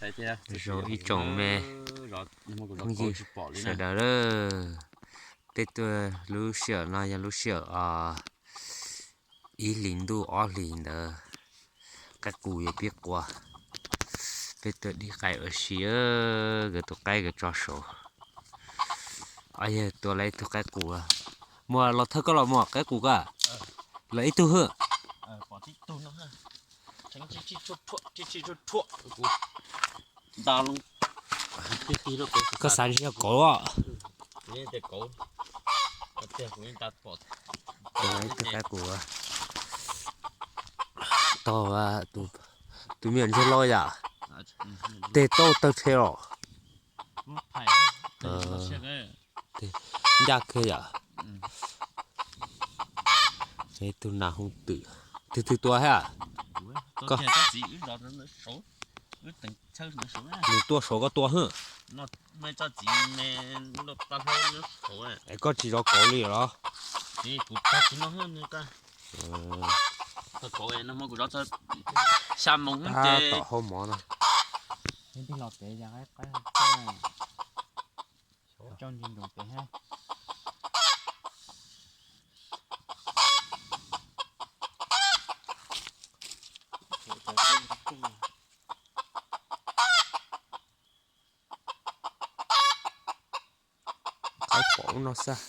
Zoo ib tsoom me phooj ywg sawv daws lawm. Peb tuaj lub sij hawm no yog lub sij hawm ib hlis ntuj ob hlis ntawd, qaib qus yuav pib qua. Peb tuaj dib qaib ua si, nkawd tus qaib nkawd tso saud. Yog tua lawv ib tug qaib qus. Muaj los thawj koj los muaj qaib qus koj? Lawv ib tug hwj. Koj xav ntshe yog kauv os. Tua lawv ib tug qaib qus. Tau, tus me nyuam ntsuag loj yam, tej tauj tawg rhe los. Ncaj kawg yam. Ib tug nas hooj twm. Twg twg tua thiab? Nws tuaj saud koj tua hwj. Es koj tsis zov kauv li los? Tom hau mov no. Qaib pom ub no xwb.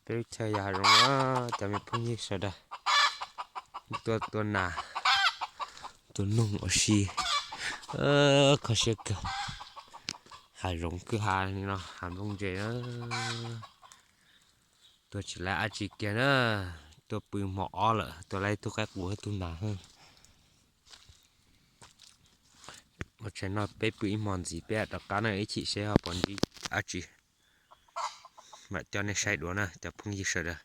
Peb lub chaw yog hav zoov, cov me phooj ywg sawv daws. Tuaj tua nas, tua noog ua si, kho siab kawg. Hav zoov kwj ha li no, hav nplooj ntse na. Tua tsis laiv dab tsi kiag na. Tuaj pw hmo ob lawm, tua laiv ib tug qaib qus ib tug nas. Ua tsaim no peb pw ib hmo ntxiv peb rov qab na, ib chim seb ho puas ntsib dab tsi. Mam coj nej saib dua na cov phooj ywg sawv daws.